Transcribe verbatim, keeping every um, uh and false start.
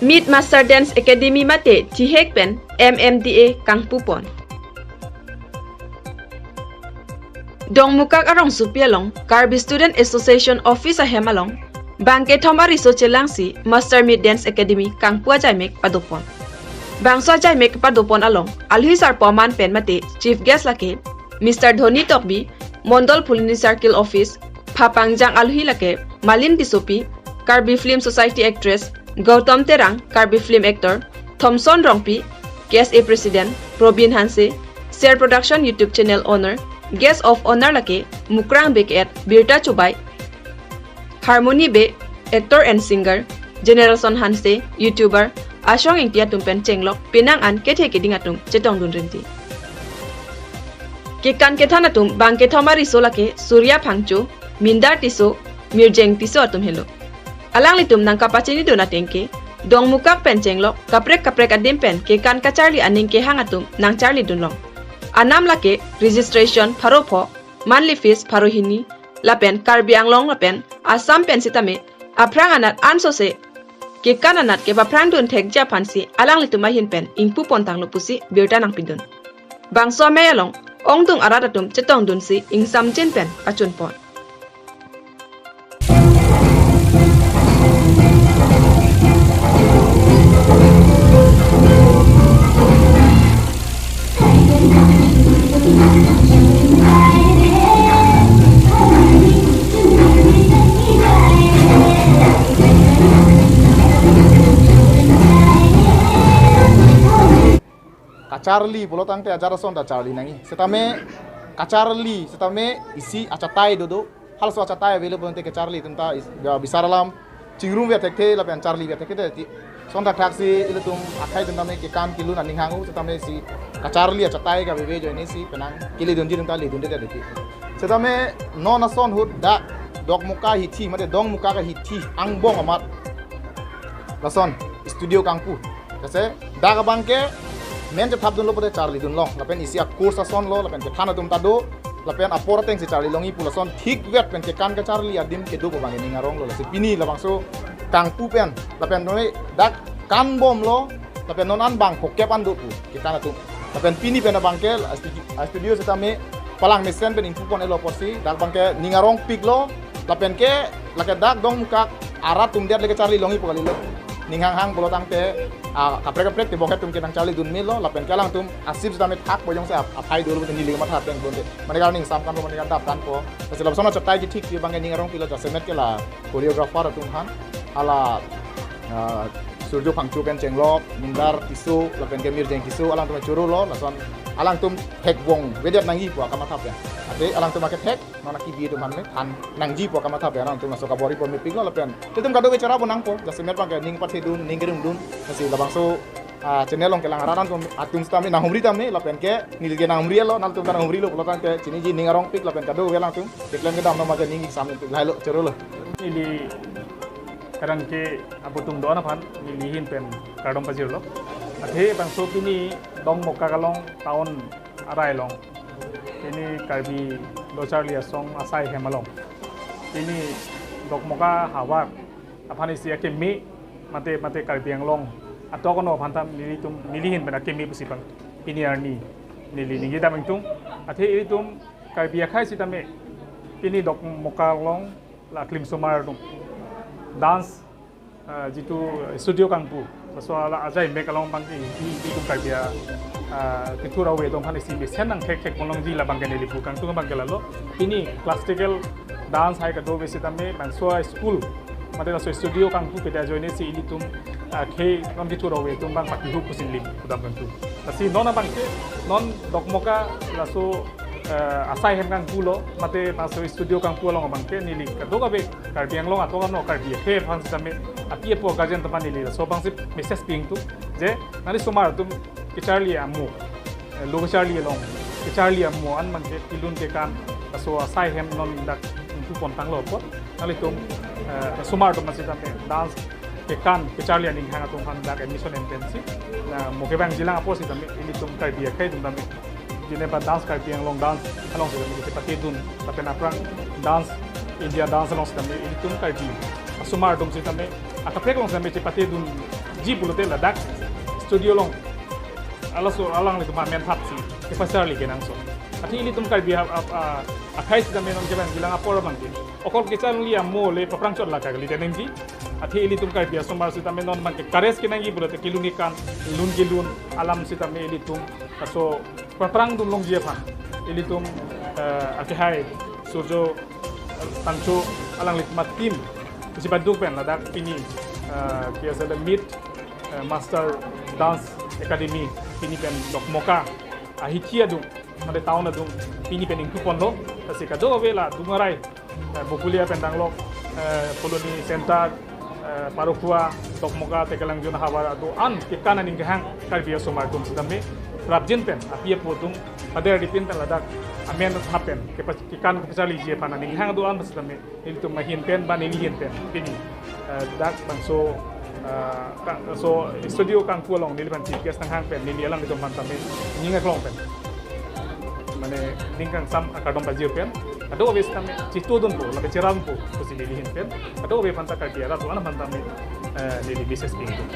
Meet Master Dance Academy mate thihek pen M M D A kangpupon. Dongmukak arongsopi along Karbi Student Association Office ahem along bangkethom ariso chelangsi Master Meet Dance Academy kangpu ajaimek padopon. Bangso ajaimek padopon along alohi sarpo aman pen mate chief guest lake Mister Dhoni Tokbi, Mondol Phuloni Circle Office, phapangjang alohi lake Malin Tissopi, Karbi Film Society actress, Gautam Terang, Karbi film actor, Thomson Rongpi, K S A President, Probin Hanse, Share Production YouTube channel owner, Guest of Honor lake Mukrang Bey ke-et Birta Chubai, Harmony Bey, actor and singer, Generation Hanse, YouTuber, Ashong Ingti atum pen chenglok penang an kethe keding atum chetongdun rinti. Kekan kethan atum bangkethom ariso lake Surya Phangcho, Mindar Tisso, Mirjeng Tisso atum helo. Alanglitum nangkapachinidun ateng ke, Dongmukak pen chenglok kaprek kaprek adim pen kekan kacharli aning kehang atum nangcharlidunlong. Anam lake registration pharo pho, monthly fees pharo hini, lapen Karbi Anglong lapen Assam pen sitame aphrang anat ansose kekan anat kepaphrangdun thekji aphansi alanglitum ahin pen ingpupontanglo pusi birta nangpidun. Bangso amei along ongdung arat atum chetongdunsi ingsamjin pen pachunpon. Kacharli pulo tangte ajar ason ta charli nangji. Setame kacharli, setame isi achatai dodo. Halaso achatai available ante kacharli atum ta is-, ya, bisar alam chingrum via thekthe lapen charli via thekthe ti. Son thakthak si ilitum akhai atum tame kekan kelun aning hang-o, setame si kacharli achatai kaveve ajoine si penang keledunji atum ta ledunde ti. Setame non ason ahut dak Dokmoka hithi, mate Dongmukak hithi angbong amat lason studio kangpu. Jase dak abang ke men chethapdunlo pulote charlidunlong. Lapen isi a-course asonlo, lapen kethan atum ta do, lapen apor atengsi charlilongji pu lason thikvet pen kekan kacharli adim kedo pu abang ning aronglo. Lasi pini labangso kangpu pen, lapen noi dak kanbomlo, lapen non an bang phokep an do pu kekan atum. Lapen pini pen abang ke a studio, a studio setame palang mesen pen ingpupon-etlo apotsi dak abang ke ning arongpiklo, lapen ke lake dak Dongmukak arat atum det lake charlilongji pu kalilo. Ning hanghang pulo tangte, ah, kaprek kaprek tebok atum ke nangcharlidun melo, lapen ke alangtum asip setame thak pojong se ap-, aphai dolo neli matha pen bonte. Mane kar ning sam kanpo, mane kar dap kanpo. Lasi lapuson achatai kethik abang ke ning arongpiklo, jasemet ke la choreographer atum aphan, hala, ah, Surjo Phangcho pen chenglok, Mindar Tisso, lapen ke Mirjeng Tisso, alangtum chorolo, lason alangtum thekbom vedet nangji pu akamatha pen. Ate alangtum akethek non akibi atum aphan me than nangji pu akamatha pen alangtum laso kabor-i pon mepiklo lapen ilitum kadokave chorabom nangpo, jasemet abang ke ning pathedun, ning kerungdun, lasi labangso, ah, channel along kelang arat atum, atum setame nanghumri tame, lapen ke neli ke nanghumri-etlo, nanglitum ta nanghumrilo pulo tangte chiniji, ning arongpik lapen kadokave alangtum keklem kedam no maja ning ingsam pik lahailo, chorolo. Neli karang ke abutung do-an aphan neli ahin pen kardom pajirlo. Athe bangso pini Dongmukak along town arai along, pini Karbi Lo Charli Asong asai hem along, pini Dokmoka havar aphan isi akeme, mate, mate Karbi Anglong atok ano aphan ta nelitum, neli ahin pen akeme pusi abang pini arni neli ningje dam ingtung. Athe ilitum Karbi akhei setame pini Dokmoka along la klimsomar atum dance, ah, jitu studio kangpu, laso ala ajaimek along abang ke i-, itum Karbi a, ah, kethur ave atum aphan isi mesen nangthekthek ponlongji labang ke neli pu kangtung abang ke lalo. Pini classical dance hai kadokave setame bangso school, mate laso studio kangpupedet ajoine si ilitum, ah, khei non kethur ave atum abang pakihup pusi neli pudam kangtung. Lasi non abang ke, non Dokmoka laso, eh, asai hem kangpulo, mate laso studio kangpu along abang ke neli kadokave Karbi Anglong atok ano Karbi akhei aphan setame, api apo guardian atum aphan neli laso abangsi message pi ingtung, je nanglitum osomar atum kacharli amo, eh, lo kacharli along, kacharli amo an abang ke kelun kekan laso asai hem non dak ingpu pontanglo apot, nanglitum, eh, osomar atum setame dance kekan kacharli aning hang atum aphan dak admission en pensi, na mo kevangjilang apot setame ilitum Karbi akhei atum tame Geneva Dance, Karbi Anglong Dance along setame kachepatedun, lapen aphrang Dance India Dance along setame ilitum Karbi osomar atum setame akaprek along setame chepatedun Ji pulote ladak studio along, halaso alanglitum amen thapsi kepacharli kenangsot. Athe ilitum Karbi a, a, a, akhei sitame non kevang bilang apor abangke, okol kecharli amo le paprang chot laka kali tenengji. Athe ilitum Karbi asomar sitame non abangke courage kenangji pulote kelun kekan, lun kelun alam sitame ilitum laso paprang dunlongji aphan ilitum, eh, akehai Surjo, eh, Tangcho alanglitum a-team isi paduk pen ladak pini, eh, K S L M Meet, eh, Master Dance Academy pini pen Dokmoka ahithi adung, mate town adung pini pen ingpu ponlo. Lasi kadokave la adung arai, eh, Bokulia pen danglok, eh, Colony Center, eh, Parokhuwa, Dokmoka, Tekelangjun ahavar atum an kekan aning kehang Karbi asomar atum sitame prapjin pen api apo atum pada ripin pen ladak amen thap pen kepa-, kekan kepacharliji aphan aning kehang atum an sitame nelitum ahin pen ba neli ahin pen pini, eh, dak bangso, eh, ka-, so studio kangpu along neliphan chief guest nanghang pen neli alanglitum aphan tame ning aklong pen, mane ning kangsam akardom pajir pen, kadokave sitame chitudunpo, lapen cherampo pusi neli ahin pen kadokave aphanta, Karbi arat atum aphan tame, eh, neli message pidun.